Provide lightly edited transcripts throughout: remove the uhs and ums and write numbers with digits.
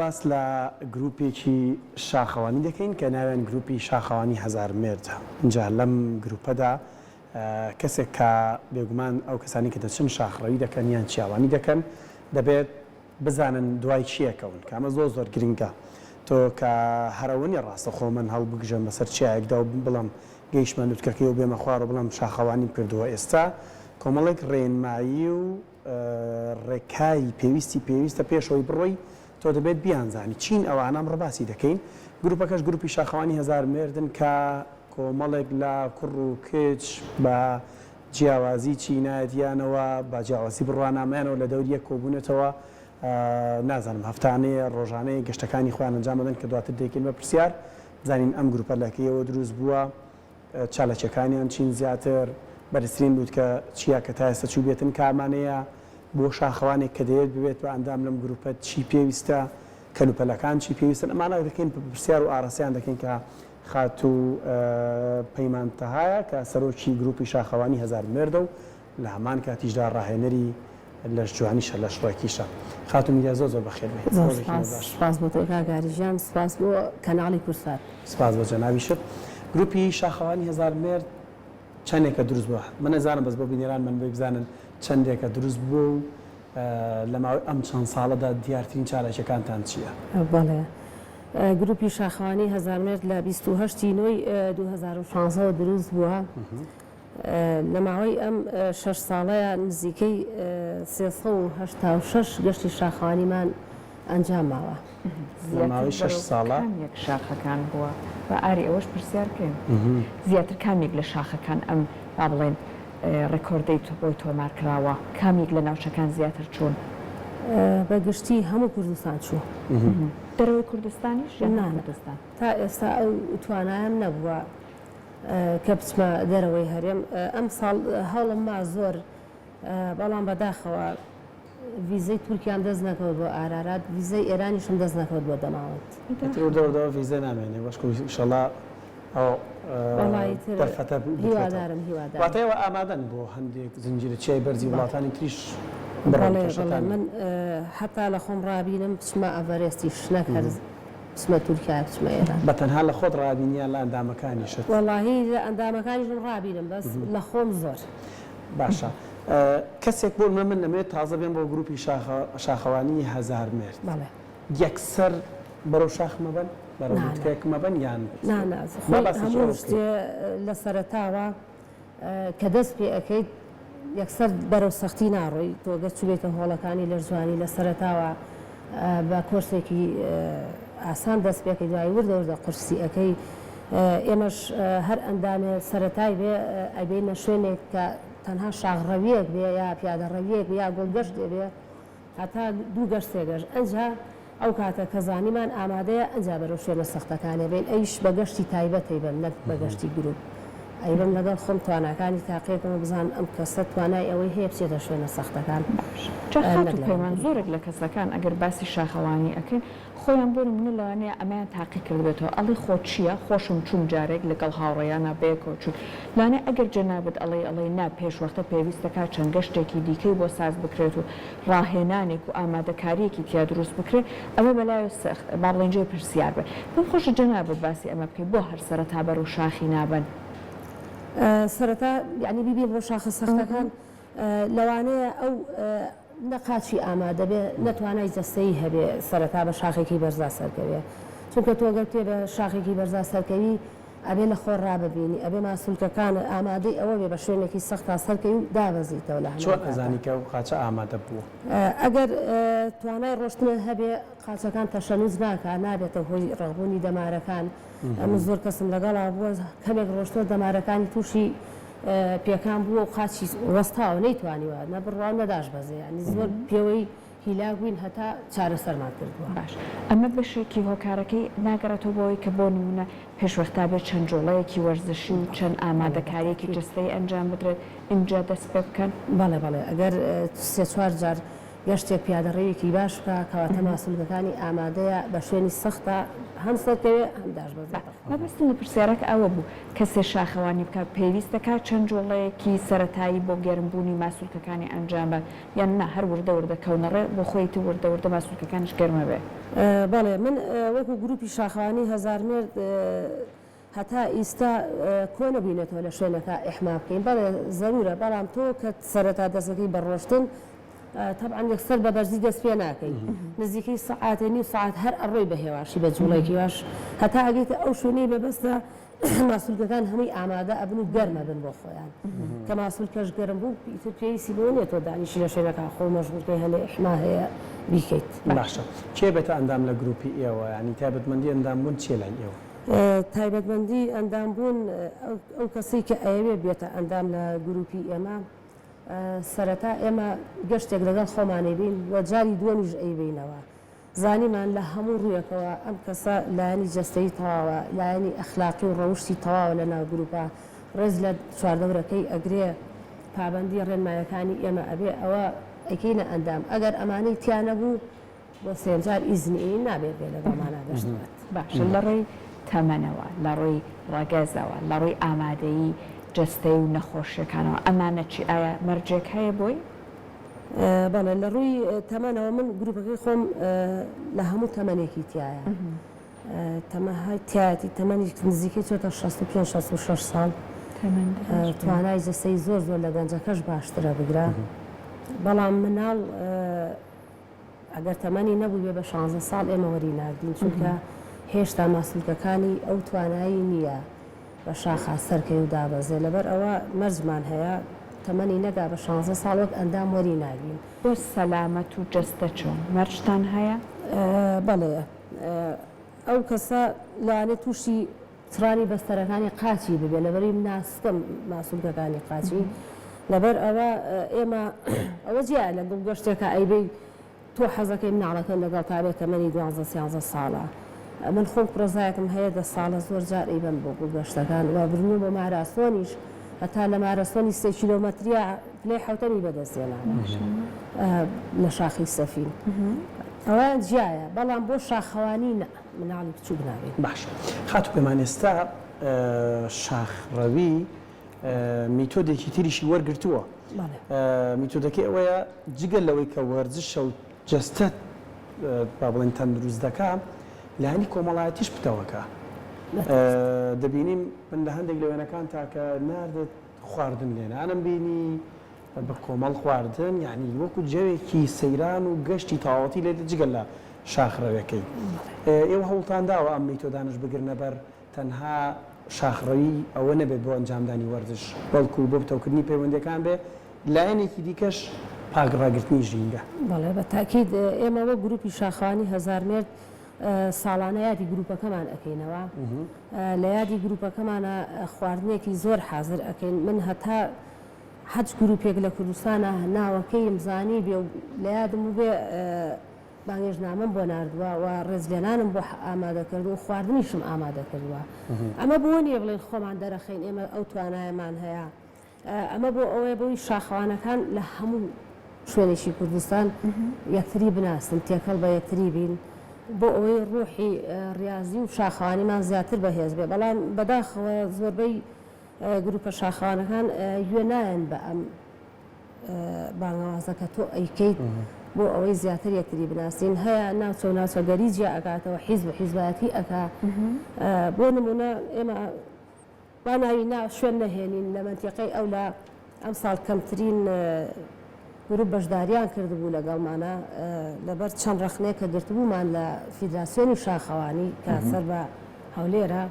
باس لە گروپێکی شاخەوانی دەکەین کە ناویان گروپی شاخەوانی هەزارمێردە. ئینجا لەم گروپەدا کەسێک کە بێگومان ئەو کەسانی کە دەچن شاخڕەوی دەکەن یان چیاوانی دەکەن دەبێت بزانن دوای چی ئەکەون کە ئەمە زۆر زۆر گرنگە تۆ کە هەر ئەوە نیە ڕاستەخۆ من هەڵبگژێم بەسەر چیایەکدا و بڵێم گەیشتمە لوتکەکەی و بێمە خوار و بڵێم شاخەوانیم کردووە ئێستا کۆمەڵێک ڕێنمایی و ڕێکاری پێویستی پێویستە پێش ئەوەی بڕۆی تۆ دەبێت بیانزانی چین ئەوانە ئەمڕۆ باسی دەکەین گروپەکەش گروپی شاخەوانی هەزارمێردن کە کۆمەڵێک لە کوڕ و کچ بە جیاوازی چینایەتیانەوە بە جیاوازی بڕوانامەیانەوە لە دەوری یەک کۆبوونەتەوە نازانم هەفتانەیە ڕۆژانەیە گەشتەکانی خۆیان ئەنجام ئەدەن کە دواتر دەیکەین بە پرسیار بزانین ئەم گروپە لە کەیەوە دروست بووە چالاکیەکانیان چین زیاتر، بەرزترین لوتکە چیە کە تا ئێستا چووبێتن کامانەیە، بۆ شاخەوانێک کە دەیەوێت ببێت بە ئەندام لەم گروپە چی پێویستە، کەلوپەلەکان چی پێویستن، ئەمانە دەکەین بە پرسیار و ئاراستەیان دەکەین کە خاتوو پەیمان تەهایە کە سەرۆکی گروپی شاخەوانی هەزارمێردە و لە هەمان کاتیشدا ڕاهێنەری لەشجوانیشە، لەشڕێکیشە. خاتوو میریا زۆر زۆر بەخێر بێی. زۆر ڕۆژێکی سوپاس. باش. سوپاس بۆ تۆ کاک ئاری گیان، سوپاس بۆ کەناڵی کوردسات. سوپاس بۆ جەنابیشت. گروپی شاخەوانی هەزارمێرد چەندێکە دروست بووە؟ من ئەزانم بەس بۆ بینەرانمان بۆی بزانن چەندێکە دروست بووە و لە ماوەی ئەم چەند ساڵەدا دیارترین چالاکیەکانتان چییە؟ بەڵێ. گروپی شاخەوانی هەزارمێرد لە 28 ی نۆی 2016 وە دروست بووە. لە ماوەی ئەم شەش ساڵەیا نزیکەی 386 گەشتی شاخەوانیمان ئەنجام ماوە. لە ماوەی زیاتر شەش بەرەو ساڵە. کام یەک شاخەکان بووە؟ با ئاری ئەوەش پرسیار بکەین زیاتر کام یەک لە شاخەکان ئەم با بڵێین ڕێکۆردەی بۆی تۆمار کراوە؟ کام یەک لە ناوچەکان زیاتر چوون؟ بە گشتی هەموو کوردستان چوو. دەرەوەی کوردستانیش یان هەر نا نا کوردستان؟ تا ئێستا ئەو توانایەم نەبووە کە بچمە دەرەوەی هەرێم ئەمساڵ هەوڵم ما زۆر بەڵام بەداخەوە ڤیزەی تورکیام دەست نەکەوت بۆ ئارارات ڤیزەی ئێرانیشم دەست نەکەوت بۆ دەماوەند. ئیتر وردە وردە ڤیزە نامێنێ بەشکو ئیشەڵا ئەو وەڵایی تر دەرفەتە بکرێتەوە. هیوادارم هیوادارم. واتە ئێوە ئامادەن بۆ هەندێک زنجیرە چیای بەرزی وڵاتانی تریش بڕۆن بەڵێ بەڵێ کێشەتان من حەتا لە خۆم ڕابینم بچمە ئەڤەرێستیش نەک هەر بچمە تورکیا بچمە ئێران. بە تەنها لە خۆت ڕابینی یان لە ئەندامەکانیشت؟ وەڵاهی لە ئەندامەکانیشم ڕابینم بەس لە خۆم زۆر. باشە کەسێک بۆ نمونە من ئەمەوێت تازە بێم بۆ گروپی شاخەوانی هەزارمێرد بەڵێ. یەکسەر بەرەو شاخ مەبەن؟ بەرەو نا نا. لوتکەیەک مەبەن یان نا نا با خۆی باسێکی هەموو ئەوە بکەین. شتێ لە سەرەتاوە کە دەست پێ ئەکەیت یەکسەر بەرەو سەختی ناڕۆی تۆ گەر چوبێتە هۆڵەکانی لەشجوانی لە سەرەتاوە بە کۆرسێکی ئاسان دەست پێکەی دوایی وردە وردە قورسی ئەکەی ئێمەش هەر ئەندامێ سەرەتای بێ ئەبینە شوێنێک کە تەنها شاخڕەویەک بێ یا پیادەڕەویەک بێ یا گوڵگەشتێ بێ هەتا دوو گەشت سێ گەشت ئەنجا ئەو کاتە کە زانیمان ئامادەیە ئەنجا بەرەو شوێنە سەختەکان ئەبەین ئەویش بە گەشتی تایبەت ئەیبەم نەک بە گەشتی گروپ ئەیبەم لەگەڵ خۆم تواناکانی تاقیەکەم و بزانم ئەم کەسە توانای ئەوەی هەیە بچێتە شوێنە سەختەکان باش جا نەک خاتوو لەگەڵ پەیمان گروپ. زۆرێک لە کەسەکان ئەگەر باسی شاخەوانی ئەکەین خۆیان بۆ نمونە لەوانەیە ئەمەیان تاقی کردبێتەوە ئەڵێی خۆ چیە خۆشم چووم جارێک لەگەڵ هاوڕێیانا بەیەکەوە چووین لەوانەیە ئەگەر جەنابت ئەڵێی ئەڵێی نا پێش وەختە پێویستە کا چەند گەشتێکی دیکەی بۆ ساز بکرێت و ڕاهێنانێک و ئامادەکاریەکی تیا دروست بکرێت ئەمە بەلایەوە سەخت با بڵێین جێی پرسیار بێ پێم خۆشە جەنابت باسی ئەمە بکەی بۆ هەر سەرەتا بەرەو شاخی نابەن؟ سەرەتا یانی بیبین بۆ شاخە سەختەکان لەوانەیە ئەو نە قاچی ئامادە بێ نە توانای جەستەیی هەبێ سەرەتا بە شاخێکی بەرزا سەرکەوێ چونکە تۆ گەر بتێ بە شاخێکی بەرزا سەرکەوی ئەبێ لە خۆر ڕاببینی ئەبێ ماسولکەکانت ئامادەی ئەوە بێ بە شوێنێکی سەختا سەرکەوی و دابەزیتەوە لە هەمان چۆن کاتا. ئەزانی کە ئەو قاچە ئامادە بووە؟ ئەگەر توانای ڕۆشتنت هەبێ قاچەکان تەشەنوج ناکا نابێتە هۆی ڕەقبوونی دەمارەکان من زۆر کەسم لەگەڵا بووە کەمێک ڕۆشتووە دەمارەکانی تووشی پێکان بووە و قاچی وەستاوە نەیتوانیوە نە بڕوا و نە داشبەزێ یانی زۆر پێوەی هیلاک بووین هەتا چارەسەرمان کردووە. باش ئەمە بەشێکی هۆکارەکەی ناگەڕێتەوە بۆ ئەوەی کە بۆ نموونە پێشوەختا بێت چەند جوڵەیەکی وەرزشی و چەند ئامادەکارییەکی جەستەیی ئەنجام بدرێت ئینجا دەست پێ بکەن؟ بەڵێ بەڵێ ئەگەر سێ چوار جار. گەشتێک پیادەڕەویەکی باش بکا کەواتە ماسولکەکانی ئامادەیە بە شوێنی سەختە هەم سەرکەوێ هەم داشبەزێتە خۆی. مەبەستم لە پرسیارەکە ئەوە بوو کەسێ شاخەوانی بکات پێویست دەکات چەند جوڵەیەکی سەرەتایی بۆ گەرمبوونی ماسولکەکانی ئەنجام بات یان نا هەر وردە وردە کەونە ڕێ بۆ خۆیتی وردە وردە ماسولکەکانیش گەرمەبێ؟ بەڵێ من وەکو گروپی شاخەوانی هەزارمێرد هەتا ئیستا کۆ نەبوینەتەوە لە شوێنەکا ئیحما بکەین بەڵێ زەرورە بەڵام تۆ کە سەرەتا دەست ئەکەی بە ڕۆشتن تەبعەن یەکسەر بە بەرزی دەست پێ ناکەی نزیکەی سەعاتێ نیو سەعات هەر ئەڕۆی بە هێواشی بە جوڵەیەکی باش هەتا ئەگەیتە ئەو شوێنەی مەبەستە ماسولکەکان هەمووی ئامادە ئەبن و گەرم ئەبن بۆ خۆیان کە ماسولکەش گەرم بوو ئیتر پێویستی بەوە نیە تۆ دانیشی لە شوێنەکە خۆ مەشغوڵ کەی هەنێ ئیحما هەیە بیکەیت. باشە کێ بێتە ئەندام لە گروپی ئێوە یانی تایبەتمەندی ئەندام بوون چیە لای ئێوە؟ تایبەتمەندی ئەندام بوون، ئەو کەسەی کە ئەیەوێ بێتە ئەندام لە گروپی ئێمە، سەرەتا ئێمە گەشتێک لەگەڵ خۆمان ئەیبەین و جاری دووەمیش ئەیبەینەوە، زانیمان لە هەموو ڕوویەکەوە ئەم کەسە لایەنی جەستەیی تەواوە، لایەنی ئەخلاقی و ڕەوشتی تەواوە لە ناو گروپا، ڕێز لە چواردەورەکەی ئەگرێ، پابەندی ڕێنمایەکانی ئێمە ئەبێ، ئەوە ئەیکەینە ئەندام، ئەگەر ئەمانەی تیا نەبوو، بۆ سێیەم جار ئیزنی ئەیین نابێت بێ لەگەڵمانا گەشت بکات. باشە لە ڕووی تەمەنەوە، لە ڕووی ڕەگەزەوە، لە ڕووی ئامادەیی جەستەیی و نەخۆشیەکانەوە ئەمانە چی؟ ئایا مەرجێک هەیە بۆی؟ بەڵێ لە ڕووی تەمەنەوە من گروپەکەی خۆم لە هەموو تەمەنێکی تیایە تیایەتی تەمەنی نزیکەی چۆتە 65 66 ساڵ توانای جەستەی زۆر زۆر لە گەنجەکەش باشترە بگرە بەڵام مناڵ ئەگەر تەمەنی نەبووبێ بە شانزە ساڵ ئێمە وەری ناگرین چونکە هێشتا ماسولکەکانی ئەو توانایی نییە بە شاخا سەرکەوی و دابەزێ لەبەر ئەوە مەرجمان هەیە تەمەنی نەگا بە شانزە ساڵ وەک ئەندام وەری ناگرین. بۆ سەلامەت و جەستە چۆن؟ مەرجتان هەیە؟ بەڵێ ئەو کەسە لەوانەیە تووشی چڕانی بەستەرەکانی قاچی ببێت لەبەری ناسکە ماسولکەکانی قاچی لەبەر ئەوە ئێمە ئەوە جیایە لە گوڵ گەشتێکە ئەیبەی تۆ حەزەکەی مناڵەکە لەگەڵ تا بێت تەمەنی دوانزە سیانزە ساڵە من خۆم کوڕەزایەکم هەیە دە ساڵە زۆر جار ئەیبەم بۆ گوڵ گەشتەکان و برنوم بۆ ماراسۆنیش هەتا لە ماراسۆنی سێ کیلۆمەتریە پلەی حەوتەمی بەدەست هێناوە لە شاخی سەفین ئەوەیان جیایە بەڵام بۆ شاخەوانی نا. مناڵی بچوک نابین. باشە خاتوو پەیمان ئێستا شاخڕەوی میتۆدێکی تریشی وەرگرتووە میتۆدەکەی ئەوەیە جگە لەوەی کە وەرزشە و جەستە با بڵێن تەندروست دەکا لایەنی کۆمەڵایەتیش پتەوەکە دەبینیم من لە هەندێک لە وێنەکان تاکە ناردت خواردن لێنانم بینی بە کۆمەڵ خواردن یانی وەکو جەوێکی سەیران و گەشتی تەواوەتی لێ دێت جگە لە شاخڕەوێکەی. ئێوە هەوڵتان داوە ئەم میتۆدانەش بگرنە بەر تەنها شاخڕەوی ئەوە نەبێت بۆ ئەنجامدانی وەرزش بەڵکو بۆ پتەوکردنی پەیوەندیەکان بێ لایەنێکی دیکەش پاک ڕاگرتنی ژینگە. بەڵێ بە تاکید ئێمە وەک گروپی شاخەوانی هەزارمێرد ساڵانە یادی گروپەکەمان ئەکەینەوە لە یادی گروپەکەمانا خواردنێکی زۆر حازر ئەکەین من هەتا هەچ گروپێک لە کوردستانا ناوەکەیم زانیبێ و لە یادم بووبێ بانگێشتنامەم بۆ ناردووە و ڕێزلێنانم بۆ ئامادە کردووە و خواردنیشم ئامادە کردووە. ئەمە بۆ نییە بڵێین خۆمان دەرەخەین ئێمە ئەو توانایەمان هەیە. ئەمە بۆ ئەوەیە بۆی شاخەوانەکان لە هەموو شوێنێکی کوردستان یەکتری بناسن، تێکەڵ بە یەکتری بین، بۆ ئەوەی ڕوحی ڕیازی و شاخەوانیمان زیاتر بەهێز بێ. بەڵام بەداخەوە زۆربەی گروپە شاخەوانەکان گوێ نایەن بە ئەم بانگەوازە کە تۆ ئەیکەیت بۆ ئەوەی زیاتر یەکتری بناسین هەیە ناوچە و ناوچەگەری جیا ئەکاتەوە حیزب و حیزبایەتی ئەکا بۆ نمونە ئێمە با ناوی نا شوێن نەهێنین لە مەنتیقەی ئەو لە ئەمساڵ کەمترین گروپ بەشداریان کردبوو لەگەڵمانە لەبەر چەند ڕەخنەیەک کە گرتبوومان لە فیدراسیۆنی شاخەوانی کە سەر بە هەولێرە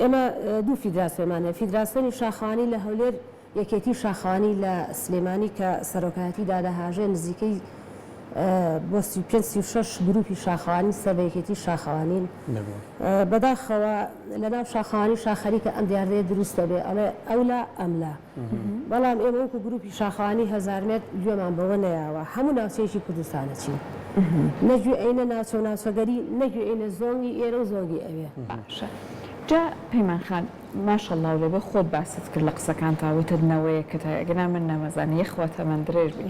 ئێمە دوو فیدراسیۆنمان هەیە، فیدراسیۆنی شاخەوانی لە هەولێر، یەکێتی شاخەوانی لە سلێمانی کە سەرۆکایەتی دادە هاژێ نزیکەی بۆ 35 36 گروپی شاخەوانی سەر بە یەکێتی شاخەوانین. بەداخەوە لەناو شاخەوانیشا خەریکە ئەم دیاردەیە دروست دەبێ ئەڵێ ئەولا ئەملا. بەڵام ئێمە وەکو گروپی شاخەوانی هەزارمێرد گوێمان بەوە نەیاوە هەموو ناوچەیەکی کوردستان ئەچین نە گوێ ئەینە ناوچەو ناوچەگەری نە گوێ ئەینە زۆنگی ئێرە و زۆنگی ئەوێ. باشە. جا پەیمان خان ماشەڵڵاو لێبێ خۆت باست کرد لە قسەکانتا وتت نەوەیەکت هەیە ئەگەنا من نەمەزانی یەخوا تەمەن درێژ بی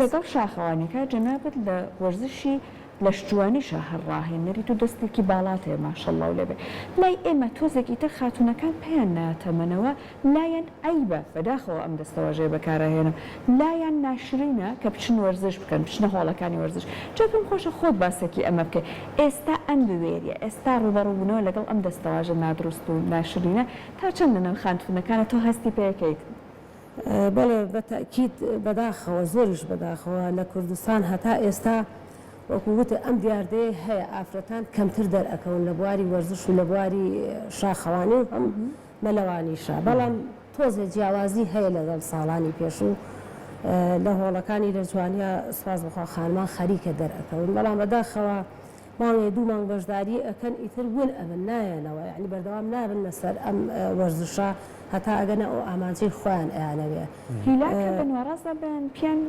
لەگەڵ شاخەوانیەکە جەنابت لە وەرزشی لەشجوانیشا هەر ڕاهێنەریت و دەستێکی باڵات هەیە ماشەڵڵاو لێبێ لای ئێمە تۆزێک ئیتر خاتوونەکان پێیان نایەتەمەنەوە لایان عەیبە، بەداخەوە ئەم دەستەواژەیە بەکارئەهێنم، لایان ناشرینە کە بچن وەرزش بکەن، بچنە هۆڵەکانی وەرزش. جا پێم خۆشە خۆت باسێکی ئەمە بکەی. ئێستا ئەم بوێریە، ئێستا ڕووبەڕووبوونەوە لەگەڵ ئەم دەستەواژە نادروست و ناشرینە تا چەند لەناو خانتوونەکانە تۆ هەستی پێ ئەکەیت؟ بەڵێ بە تەئکید بەداخەوە زۆریش بەداخەوە لە کوردستان هەتا ئێستا وەکو وتت ئەم دیاردەیە هەیە ئافرەتان کەمتر دەرئەکەون لە بواری وەرزش و لە بواری شاخەوانی و هەم مەلەوانیشە بەڵام تۆزێ جیاوازی هەیە لەگەڵ ساڵانی پێشوو لە هۆڵەکانی لە جوانیا سوپاس بۆخوا خانمان خەریکە دەرئەکەون بەڵام بەداخەوە مانگێ دوو مانگ بەشداری ئەکەن ئیتر ون ئەبن نایەنەوە یانی بەردەوام نابن لەسەر ئەم وەرزشە هەتا ئەگەنە ئەو ئامانجەی خۆیان ئەیانەوێ. هیلاکە بن و ڕەزا بن پێیان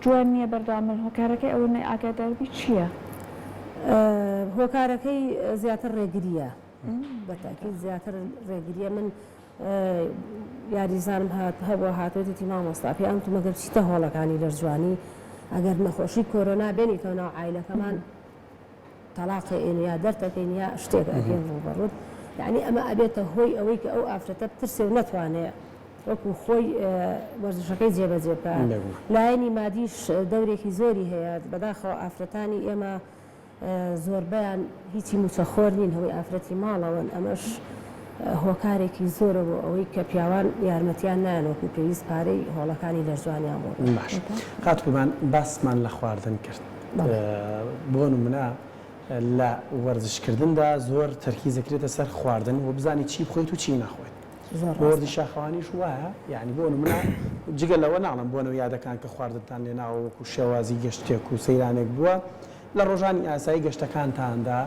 جوان نیە بەردەوام بن هۆکارەکەی ئەوە نە ئاگاداربی چیە؟ هۆکارەکەی زیاتر ڕێگریە. بە تاکید زیاتر ڕێگریە من یاریزانم هات هەبووە هاتوێتی مامۆستا پێیان وتم ئەگەر بچیتە هۆڵەکانی لەشجوانی ئەگەر نەخۆشی کۆرۆنا بێنیتەوە ناو عایلەکەمان تەلاقێ ئێن یا دەرتەکەین یا شتێک ئەکەین ڕووبەڕووت یعنی ئەمە ئەبێتە هۆی ئەوەی کە ئەو ئافرەتە بترسێ و نەتوانێ وەکو خۆی وەرزشەکەی جێبەجێ بکە لایەنی مادیش دەورێکی زۆری هەیە بەداخەوە ئافرەتانی ئێمە زۆربەیان هیچی موچەخۆر نین هەمووی ئافرەتی ماڵەوەن ئەمەش هۆکارێکی زۆرە بۆ ئەوەی کە پیاوان یارمەتیان نایەن وەکو پێویست پارەی هۆڵەکانی لەشجوانیان بۆ بەن. باش خاتوو پەیمان باسمان لە خواردن کرد بۆ نمونە لە وەرزشکردندا زۆر تەرکیز دەکرێتە سەر خواردن و بزانی چی بخۆیت و چی نەخۆیت زۆر بۆ وەرزی ڕاستە. شاخەوانیش وایە یانی بۆ نمونە جگە لەوە ناڵێم بۆنە و یادەکان کە خواردنتان لێناوە وەکو شێوازی گەشتێک و سەیرانێک بووە لە ڕۆژانی ئاسایی گەشتەکانتاندا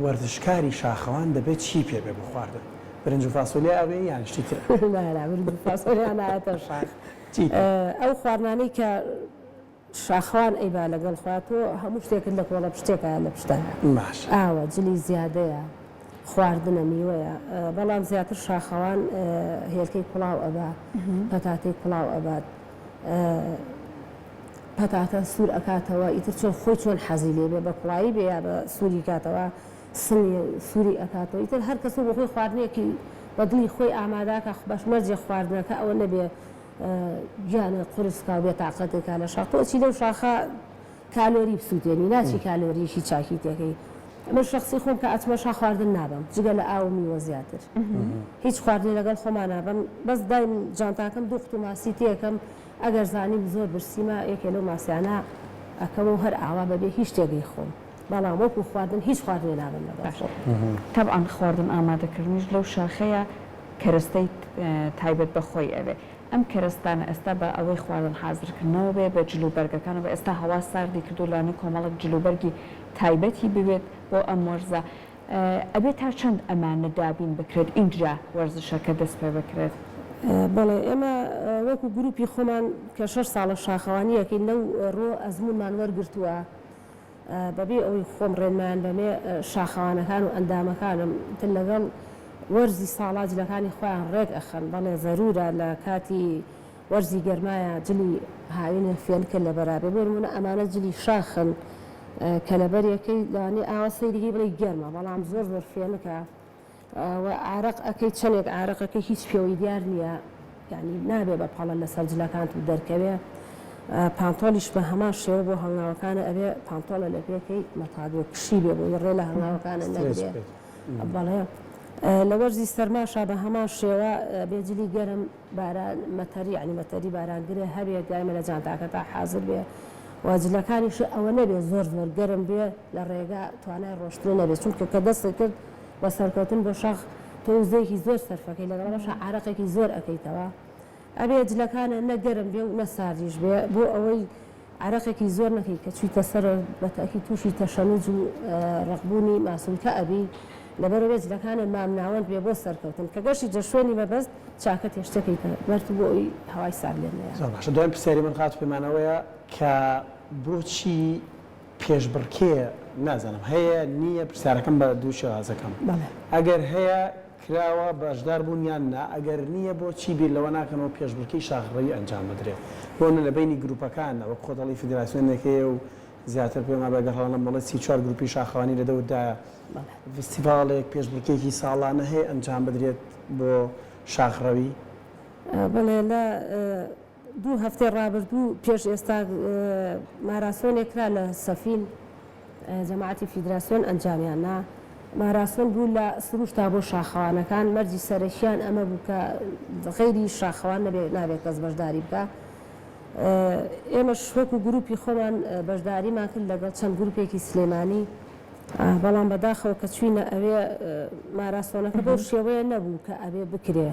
وەرزشکاری شاخەوان دەبێت چی پێ بێ بۆ خواردن؟ برنج و فاسۆلیا ئەبێ یان شتی تر ئەبێ؟ نا نا برنج و فاسۆلیا نایەتە شاخ. چی تر؟ ئەو خواردنانەی کە شاخەوان ئەیبا لەگەڵ خۆیا تۆ هەموو شتێکت لە کۆڵە پشتێکایە لە پشتایە. باشە. ئاوە، جلی زیادەیە، خواردنە، میوەیە. بەڵام زیاتر شاخەوان هێلکەی کوڵاو ئەبا، پەتاتەی کوڵاو ئەبات. پەتاتە سوور ئەکاتەوە ئیتر چۆن خۆی چۆن حەزی لێ بێ بە کوڵایی بێ یا بە سووری کاتەوە سنگی سووری ئەکاتەوە ئیتر هەر کەس و بۆ خۆی خواردنێکی بە دڵی خۆی ئامادە کا بەش مەرجێ خواردنەکە ئەوە نەبێ گیانێ قورس کا و بێ تاقەتێ کا لە شاخ تۆ ئەچی لەو شاخە کالۆری بسووتێنی ناچی کالۆریی چاکی تێکەی من شەخسی خۆم کە ئەچمە شاخ خواردن نابەم جگە لە ئاو و میوە زیاتر هیچ خواردنێ لەگەڵ خۆما نابەم بەس دایم جانتاکەم دوو قوتوو ماسی تێکەم ئەگەر زانیم زۆر برسیمە یەکێ لەو ماسیانە ئەکەم و هەر ئاوا بەبێ هیچ شتێک ئەیخۆم بەڵام وەکو خواردن هیچ خواردنێ نابەم لەگەڵ باشە خۆم. تەبعەن خواردن ئامادەکردنیش لەو شاخەیە کەرەستەی تایبەت بە خۆی ئەوێ ئەم کەرەستانە ئێستا بە ئەوەی خواردن حازرکردنەوە بێ بە جل و بەرگەکانەوە بێ ئێستا هەوا ساردی کردووە لەوانەیە کۆمەڵێک جل و بەرگی تایبەتی بوێت بۆ ئەم وەرزە ئەبێ تا چەند ئەمانە دابین بکرێت ئینجا وەرزشەکە دەست پێ بکرێت؟ بەڵێ ئێمە وەکو گروپی خۆمان کە شەش ساڵە شاخەوانی ئەکەین لەو ڕووە ئەزموونمان وەرگرتووە بەبێ ئەوەی خۆم ڕێنمایان بەمێ شاخەوانەکان و ئەندامەکانم تر لەگەڵ وەرزی ساڵا جلەکانی خۆیان ڕێک ئەخەن بەڵێ زەرورە لە کاتی وەرزی گەرمایە جلی هاوینە فێنکە لەبەرا بێ بۆ نمونە ئەمانە جلی شاخن کە لەبەرێکەی لەوانەیە ئاوا سەیریکەی بڵێی گەرمە بەڵام زۆر زۆر فێنکە و عارەق ئەکەی چەنێک عارەق ئەکەی هیچ پێوەی دیار نییە یعنی نابێ بە پەڵە لەسەر جلەکانت و دەرکەوێ پانتۆڵیش بە هەمان شێوە بۆ هەنگاوەکانە ئەبێ پانتۆڵە لە پێکەی مەتادۆ کشی بێ بۆی ڕێ لە هەنگاوەکانە نەگرێ بەڵێ لە وەرزی سەرماشا بە هەمان شێوە بێ جلی گەرم باران مەتەری یانی مەتەری باران گرێ هەبێ دایمە لە جانتاکەتا حازر بێ و جلەکانیشی ئەوە نەبێ زۆر زۆر گەرم بێ لە ڕێگا توانای ڕۆشتنی نەبێ چونکە کە دەستت کرد بە سەرکەوتن بۆ شاخ تۆ وزەیەکی زۆر سەرفەکەی لەگەڵ ئەوەشا عارەقێکی زۆر ئەکەیتەوە ئەبێ جلەکانە نە گەرم بێ و نە ساردیش بێ بۆ ئەوەی عەرەقێکی زۆر نەکەی کە چویتە سەرەوە بە تەئکید توشی تەشەنوج و ڕەقبوونی ماسولکە ئەبی لەبەرئەوەی جلەکانت مامناوەند بێ بۆ سەرکەوتن کە گەشتیتە شوێنی مەبەست چاکەتێ شتەکەیتە بەرت بۆ ئەوەی هەوای سارد لێت نەیە. زۆر باشە دواین پرسیاری من خاتوو پەیمان ئەوەیە کە بۆچی پێشبڕکێ. نازانم هەیە نییە پرسیارەکەم بە دوو شێوازەکەم ئەگەر هەیە کراوە بەشدار بوون یان نا ئەگەر نییە بۆچی بیر لەوە ناکەنەوە پێشبڕکێی شاخڕەوی ئەنجام بدرێت بۆ نە لە بەینی گروپەکان وەک خۆت ئەڵێی فیدراسیۆنێک هەیە و زیاتر پێم وابێ گەر هەڵە نەبم ئەڵێ 34 گروپی شاخەوانی لە دەوردایە فیستیڤاڵێک پێشبڕکێکی ساڵانە هەیە ئەنجام بدرێت بۆ شاخڕەوی؟ بەڵێ لە دوو هەفتەی ڕابردوو پێش ئێستا ماراسۆنێک کرا لە سەفین جەماعەتی فیدراسیۆن ئەنجامیان نا ماراسۆن بوو لە سروشتا بۆ شاخەوانەکان مەرجی سەرەکیان ئەمە بوو کە غەیری شاخەوان نەبێ نابێت کەس بەشداری بکا ئێمەش وەکو گروپی خۆمان بەشداریمان کرد لەگەڵ چەند گروپێکی سلێمانی بەڵام بەداخەوە کە چوینە ئەوێ ماراسۆنەکە بەو شێوەیە نەبوو کە ئەبێ بکرێ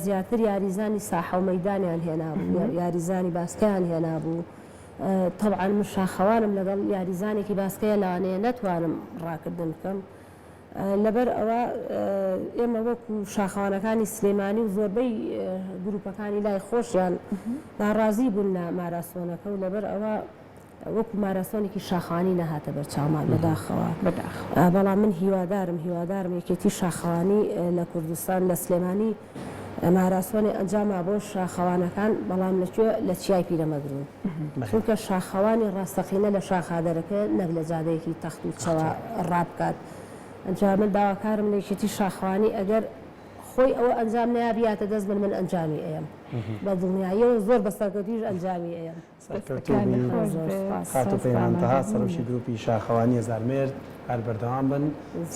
زیاتر یاریزانی ساحە و مەیدانیان هێنابوو یاریزانی باسکەیان هێنابوو تەبعەن من شاخەوانم لەگەڵ یاریزانێکی باسکەیە لەوانەیە نەتوانم ڕاکردن بکەم لەبەر ئەوە ئێمە وەکو شاخەوانەکانی سلێمانی و زۆربەی گروپەکانی لای خۆشیان ناڕازی بوون لە ماراسۆنەکە و لەبەر ئەوە وەکو ماراسۆنێکی شاخەوانی نەهاتە بەرچاومان بەداخەوە بەڵام من هیوادارم هیوادارم یەکێتی شاخەوانی لە کوردستان لە سلێمانی ماراسۆنێ ئەنجاما بۆ شاخەوانەکان بەڵام لە کوێ لە چیای پیرەمەگرون چونکە شاخەوانی ڕاستەقینە لە شاخا دەرەکەوێ نەک لە جادەیەکی تەخت و چەوە ڕابکات ئەنجا من داواکارم لە یەکێتی شاخەوانی ئەگەر خۆی ئەوە ئەنجام نەیا بیاتە دەست من من ئەنجامی ئەیەم بە دڵنیاییەوە زۆر بە سەرکەوتویش ئەنجامی ئەیەم. سەرکەوتوو بی خاتوو پەیمان تەها سەرۆکی گروپی شاخەوانی هەزارمێرد هەر بەردەوام بن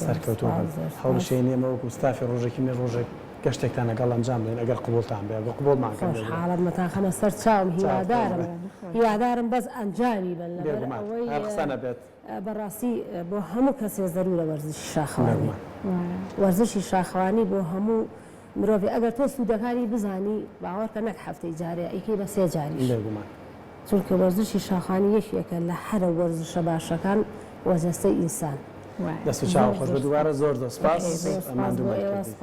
سەرکەوتوو بن هەوڵشێین ئێمە وەکو ستافی ڕۆژێکی نوێ ڕۆژێک گەشتێکتان لەگەڵ ئەنجام بدەین ئەگەر قبوڵتان بێ ئەگەر قبوڵمان کەن بێگومان. خۆشحاڵم مەتان خەمە سەر چاوم هیوادارم هیوادارم بەس ئەنجامی بەن لەبەر بێگومان ئەوەی هەر قسە نەبێت. بەڕاستی بۆ هەموو کەسێ زەرورە وەرزشی شاخەوانی بێگومان. وەرزشی شاخەوانی بۆ هەموو مرۆڤێ ئەگەر تۆ سوودەکانی بزانی باوەڕکە نەک هەفتەی جارێ ئەیکەی بە سێ جاریش. بێگومان. چونکە وەرزشی شاخانی یەکێکە لە هەرە وەرزشە باشەکان بۆ جەستەی ئینسان. دەست و چاوت خۆش بێت دووبارە زۆر زۆر سوپاس زۆر سوپاس بۆ ماندوومان ئێوە کردی. سوپاس.